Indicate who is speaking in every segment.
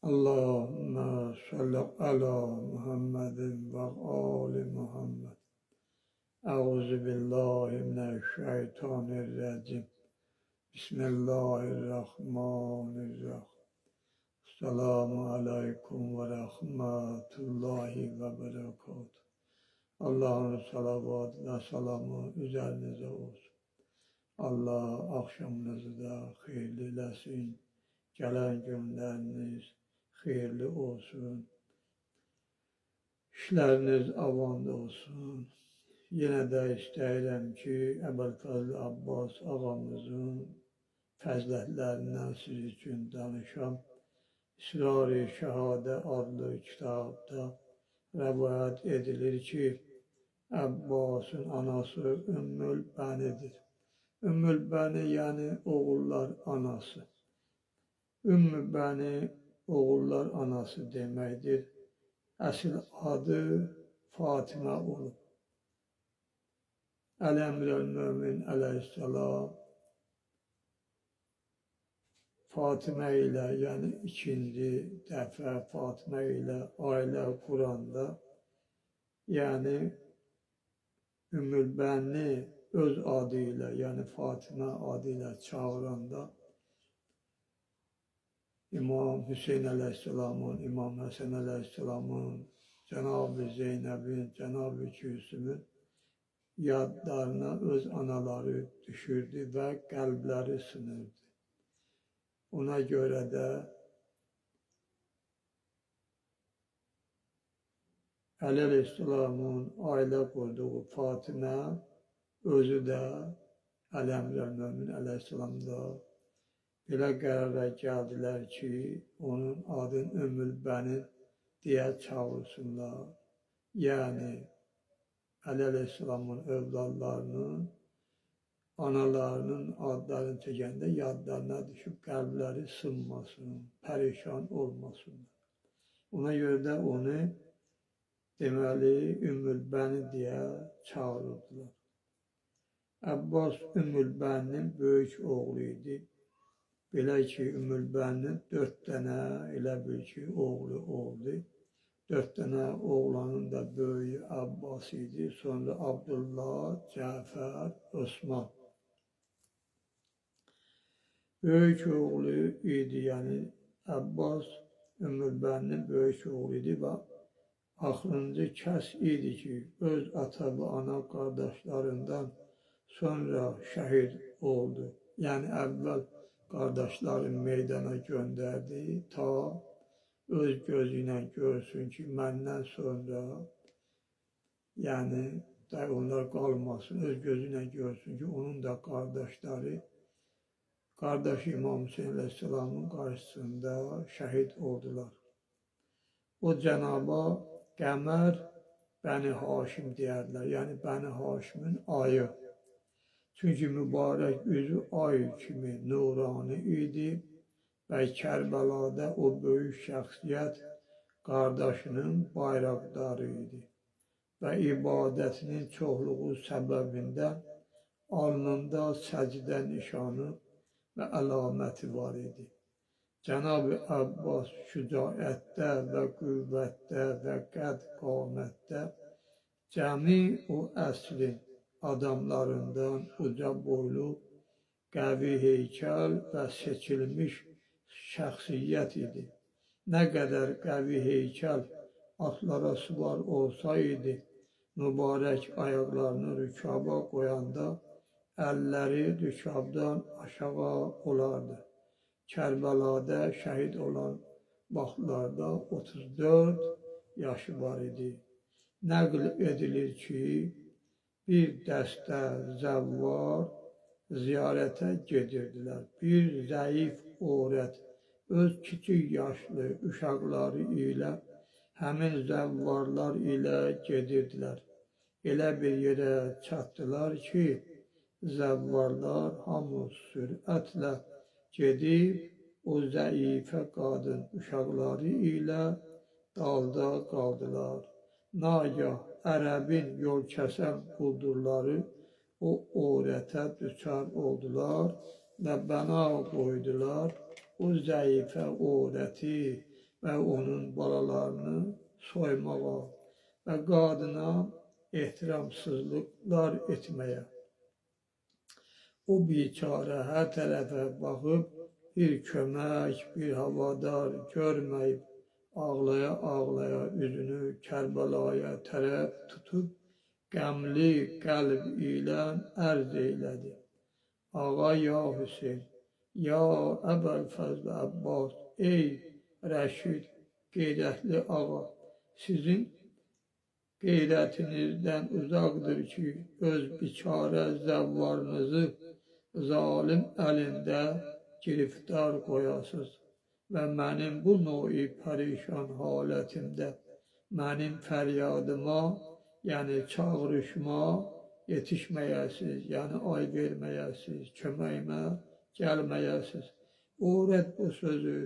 Speaker 1: Allahümme salli ala Muhammedin və ali Muhammed. Euzu billahi mineşşeytanirracim. Bismillahirrahmanirrahim. Selamu aleyküm ve rahmetullahi ve berekatuhu. Allah'ın salavat ve salamı üzerinize olsun. Allah akşamınızı da xeyirli eləsin. Gələn günləriniz xeyirli olsun. İşləriniz avanda olsun. Yenə də istəyirəm ki, Əbülfəzl Abbas ağamızın fəzilətlərindən siz üçün danışam. İsrar-ı Şəhadə adlı kitabda rəvayət edilir ki, Abbasın anası Ümmül Bənidir. Ümmül Bəni yəni oğullar anası. Ümmü Bəni oğullar anası deməkdir. Əsl adı Fatimə olub. Əli Əmirəl Mömin əleyhissalam Fatimə ilə, yəni ikinci dəfə Fatimə ilə ailə quranda, yəni Ümmülbənni öz adı ilə, yəni Fatimə adı ilə çağıranda İmam Hüseyin əleyhissalamın, İmam Həsən əleyhissalamın, Cənab-ı Zeynəbin, Cənab-ı Gülsümün yadlarına öz anaları düşürdü və qəlbləri sınırdı. Ona görə də Əli əleyhissalamın ailə qurduğu Fatimə özü də Əli Əmirəl-Mömin əleyhissalam da belə qərara gəldilər ki, onun adını Ümmül-Bənin deyə çağırsınlar. Yəni Əli əleyhissalamın övladlarının analarının adlarını çəkəndə yadlarına düşüb qəlbləri sınmasın, pərişan olmasınlar. Ona görə də onu deməli Ümmül-Bəni deyə çağırırdılar. Abbas Ümmül-Bəninin böyük oğlu idi. Belə ki, Ümmül-Bəninin 4 dənə elə bil ki, oğlu oldu. 4 dənə oğlanın da böyüyü Abbas idi. Sonra Abdullah, Cəfər, Osman. Böyük oğlu idi, yəni Abbas Ümmül-Bəninin böyük oğlu idi və axırıncı kəs idi ki, öz ata və ana qardaşlarından sonra şəhid oldu. Yəni əvvəl qardaşlarını meydana göndərdi, ta öz gözü ilə görsün ki, məndən sonra, yəni da onlar qalmasın, öz gözü ilə görsün ki, onun da qardaşları, qardaşı İmam Hüseyin əleyhissalamın qarşısında şəhid oldular. O cənaba Qəmər Bəni Haşim deyərlər, yəni Bəni Haşimin ayı. Çünki mübarək üzü ay kimi nurani idi və Kərbəlada o böyük şəxsiyyət qardaşının bayraqdarı idi və ibadətinin çoxluğu səbəbindən alnında səcdə nişanı və əlaməti var idi. Cənab-ı Abbas şücaətdə və qüvvətdə və qəd qamətdə cəmi o əsrin adamlarından uca boylu, qəvi heykəl və seçilmiş şəxsiyyət idi. Nə qədər qəvi heykəl atlara süvar olsaydı, mübarək ayaqlarını rükaba qoyanda əlləri rükabdan aşağı olardı. Kərbəlada şəhid olan vaxtlarda 34 yaşı var idi. Nəql edilir ki, bir dəstə zəvvar ziyarətə gedirdilər. Bir zəif orət öz kiçik yaşlı uşaqları ilə həmin zəvvarlar ilə gedirdilər. Elə bir yerə çatdılar ki, zəvvarlar hamı sürətlə gedib o zəifə qadın uşaqları ilə dalda qaldılar. Nagah ərəbin yol kəsən quldurları o orətə düçar oldular və bəna qoydular. O zəifə orəti və onun balalarını soymağa və qadına ehtiramsızlıqlar etməyə. O biçarə hər tərəfə baxıb bir kömək, bir havadar görməyib, ağlaya-ağlaya üzünü Kərbəlaya tərəf tutub, qəmli qəlb ilə ərz eylədi. Ağa ya Hüseyn, ya Əbəlfəzl Əbbas, ey Rəşid, qeyrətli ağa, sizin qeyrətinizdən uzaqdır ki, öz biçarə zəvvarınızı zalim əlində giriftar qoyasız və mənim bu noi pərişan halətimdə mənim fəryadıma, yəni çağırışıma yetişməyəsiz, yəni ay verməyəsiz, köməyimə gəlməyəsiz. O rədd bu sözü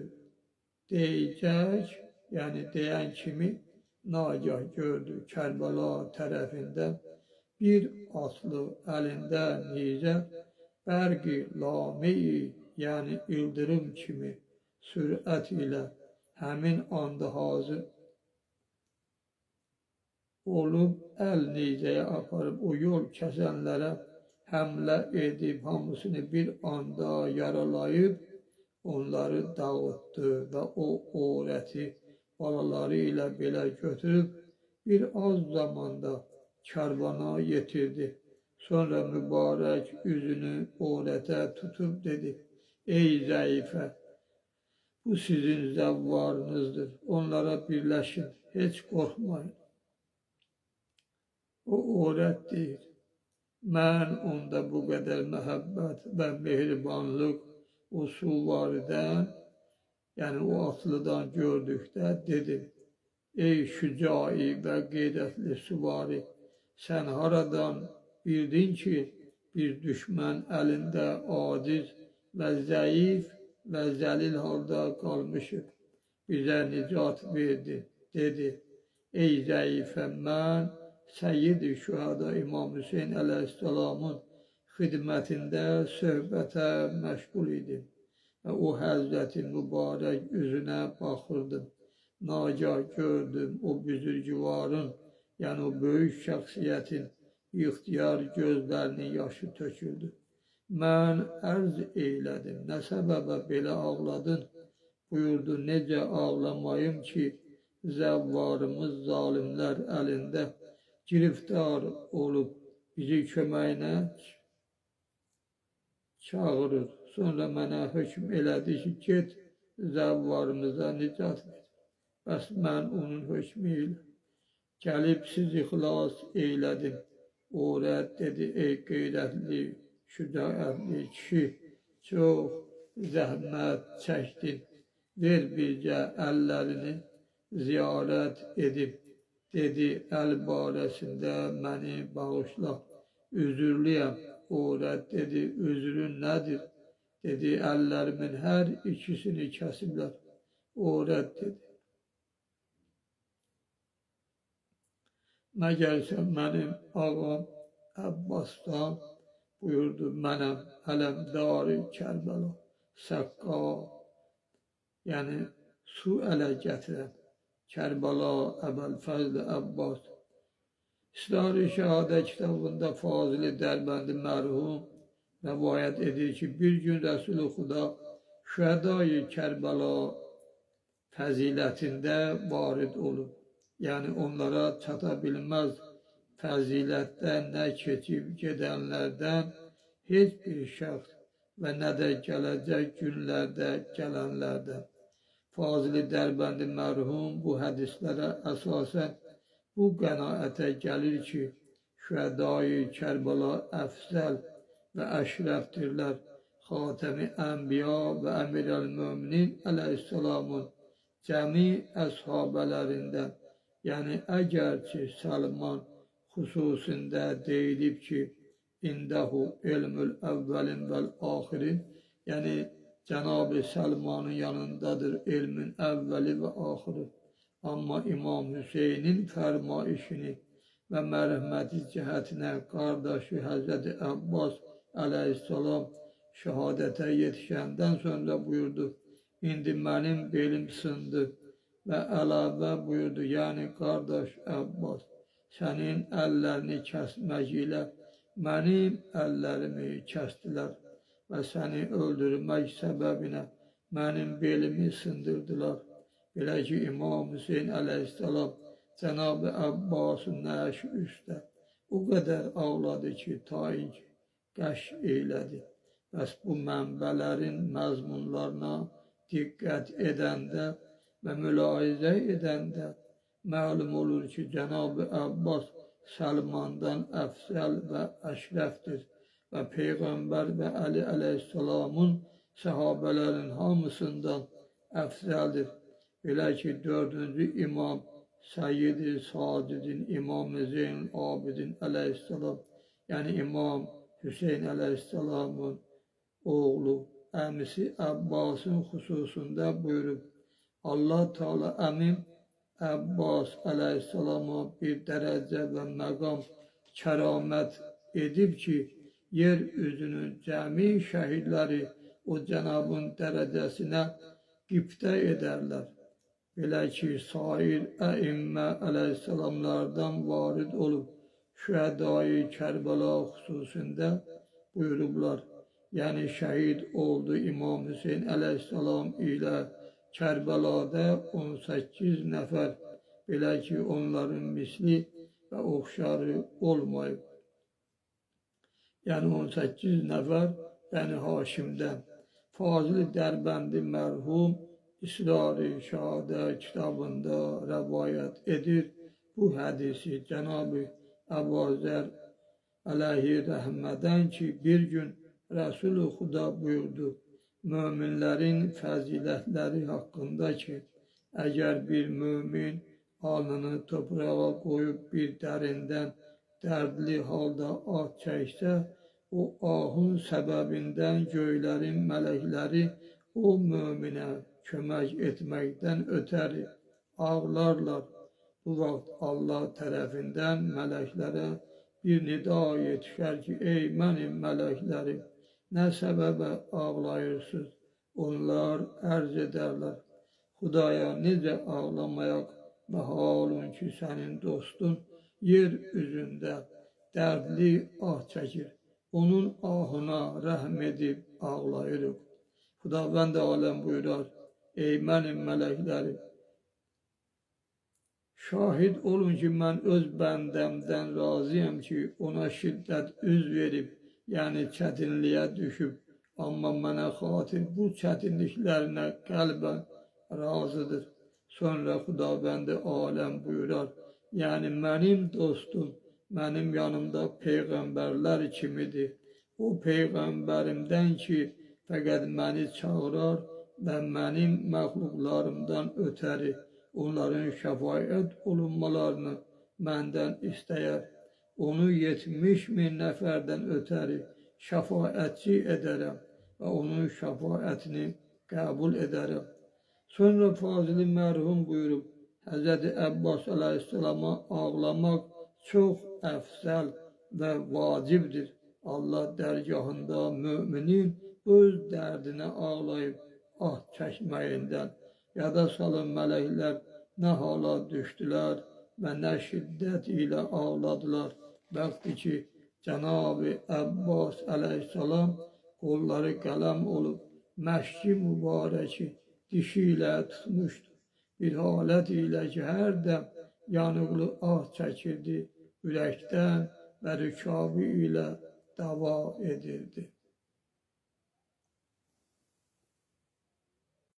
Speaker 1: deyəcək, yəni deyən kimi nagah gördü Kərbəla tərəfində bir atlı əlində nizə, bərqi lami, yəni ildırım kimi sürət ilə həmin anda hazır olub əl nizəyə aparıb o yol kəsənlərə həmlə edib hamısını bir anda yaralayıb onları dağıtdı və o orəti balaları ilə belə götürüb bir az zamanda karvana yetirdi. Sonra mübarək üzünü orətə tutub dedi: Ey zəifə, bu sizin zəvvarınızdır, onlara birləşin, heç qorxmayın. O orət deyir: Mən onda bu qədər məhəbbət və mehribanlıq o suvaridən, yəni o atlıdan gördükdə dedim: Ey şücai və qeyrətli süvari, sən haradan bildin ki, bir düşmən əlində aciz və zəif və zəlil halda qalmışıq, bizə nicat verdi, dedi: Ey zəifə, mən Səyyid-i Şühəda İmam Hüseyin əleyhissalamın xidmətində söhbətə məşğul idim və o həzrəti mübarək üzünə baxırdım. Nagah gördüm o büzürgüvarın, yəni o böyük şəxsiyyətin ixtiyar gözlərinin yaşı töküldü. Mən ərz eylədim, nə səbəbə belə ağladın? Buyurdu: Necə ağlamayım ki, zəvvarımız zalimlər əlində giriftar olub bizi köməyinə çağırır. Sonra mənə hökm elədi ki, get zəvvarımıza nicat ver. Bəs mən onun hökmü ilə gəlib sizi xilas eylədim. Orət dedi: Ey qeyrətli, şücaətli kişi, çox zəhmət çəkdin, ver bircə əllərini ziyarət edib. Dedi: Əl barəsində məni bağışla, üzürlüyəm. Orət dedi: Üzrün nədir? Dedi: Əllərimin hər ikisini kəsiblər. Orət dedi: Məgər sən mənim ağam Əbbasdan? Buyurdu: Mənəm ələmdarı Kərbəla, Səqqa, yəni su ələ gətirən Kərbəla Əbəlfəzl Əbbas. İsrar-ı Şəhadə kitabında Fazili Dərbəndi mərhum rəvayət edir ki, bir gün Rəsul-i Xuda Şühədai Kərbəla fəzilətində varid olub. Yəni onlara çata bilməz fəzilətdə nə keçib gedənlərdən heç bir şəxs və nə də gələcək günlərdə gələnlərdən. Fazili Dərbəndi mərhum bu hədislərə əsasən bu qənaətə gəlir ki, Şühədai Kərbəla əfzəl və əşrəfdirlər. Xatəmi Ənbiya və Əmirəl-Möminin əleyhissalamın cəmi əshabələrindən, yəni əgərçi Səlman xüsusunda deyilib ki, indəhu elmül əvvəlin vəl axirin, yəni Cənab-ı Səlmanın yanındadır elmin əvvəli və axırı. Amma İmam Hüseynin fərmaişini və mərhəməti cəhətinə qardaşı Həzrəti Əbbas əleyhissalam şəhadətə yetişəndən sonra buyurdu: İndi mənim belim sındı, və əlavə buyurdu, yəni qardaş Əbbas, sənin əllərini kəsmək ilə mənim əllərimi kəsdilər və səni öldürmək səbəbinə mənim belimi sındırdılar. Belə ki, İmam Hüseyin əleyhissalam Cənab-ı Əbbasın nəşi üstə o qədər ağladı ki, ta ki qəş eylədi. Bəs bu mənbələrin məzmunlarına diqqət edəndə və mülahizə edəndə məlum olur ki, Cənab-ı Əbbas Səlmandan əfzəl və əşrəfdir və Peyğəmbər və Əli əleyhissalamın səhabələrin hamısından əfzəldir. Belə ki, dördüncü imam Səyyid-i Sacidin, İmam-ı Zeynül Abidin əleyhissalam, yəni İmam Hüseyin əleyhissalamın oğlu, əmisi Əbbasın xüsusunda buyurub, Allah Teala əmim Əbbas əleyhissalama bir dərəcə və məqam kəramət edib ki, yer üzünün cəmi şəhidləri o cənabın dərəcəsinə qibtə edərlər. Belə ki, sair əimmə əleyhissalamlardan varid olub şühədai Kərbəla xüsusunda buyurublar. Yəni şəhid oldu İmam Hüseyin əleyhissalam ilə Kərbəlada 18 nəfər, belə ki, onların misli və oxşarı olmayıb. Yəni 18 nəfər Bəni Haşimdən. Fazil Dərbəndi mərhum İsrar-ı Şəhadə kitabında rəvayət edir. Bu hədisi Cənab-ı Əbazər əleyhi rəhmədən ki, bir gün Rəsul-i Xuda buyurdu, möminlərin fəzilətləri haqqında ki, əgər bir mömin alnını toprağa qoyub bir dərindən dərdli halda ah çəksə, o ahın səbəbindən göylərin mələkləri o möminə kömək etməkdən ötəri ağlarlar. Bu vaxt Allah tərəfindən mələklərə bir nida yetişər ki, ey mənim mələklərim, nə səbəbə ağlayırsınız? Onlar ərz edərlər, Xudaya necə ağlamayaq və halun ki, sənin dostun yer üzündə dərdli ah çəkir. Onun ahına rəhm edib ağlayırıq. Xudavənd aləm buyurar, ey mənim mələklərim, şahid olun ki, mən öz bəndəmdən razıyam ki, ona şiddət üz verib, yəni çətinliyə düşüb, amma mənə xatir bu çətinliklərinə qəlbən razıdır. Sonra Xudavənd aləm buyurar, yəni mənim dostum, mənim yanımda peyğəmbərlər kimidir. O peyğəmbərimdən ki, fəqət məni çağırar və mənim məxluqlarımdan ötəri onların şəfaət olunmalarını məndən istəyər. Onu 70 min nəfərdən ötəri şəfaətçi edərəm və onun şəfaətini qəbul edərəm. Sonra Fazili mərhum buyurub, Həzrəti Əbbas əleyhissalama ağlamaq çox əfzəl və vacibdir. Allah dərgahında müminin öz dərdinə ağlayıb ah çəkməyindən yada salın mələklər nə hala düşdülər və nə şiddət ilə ağladılar. Vaxtı ki, Cənab-ı Əbbas əleyhissalam qolları qələm olub, məşki mübarəki dişi ilə tutmuşdu. Bir halət ilə ki, hər dəm yanıqlı ah çəkirdi, ürəkdən və rükabı ilə dava edirdi.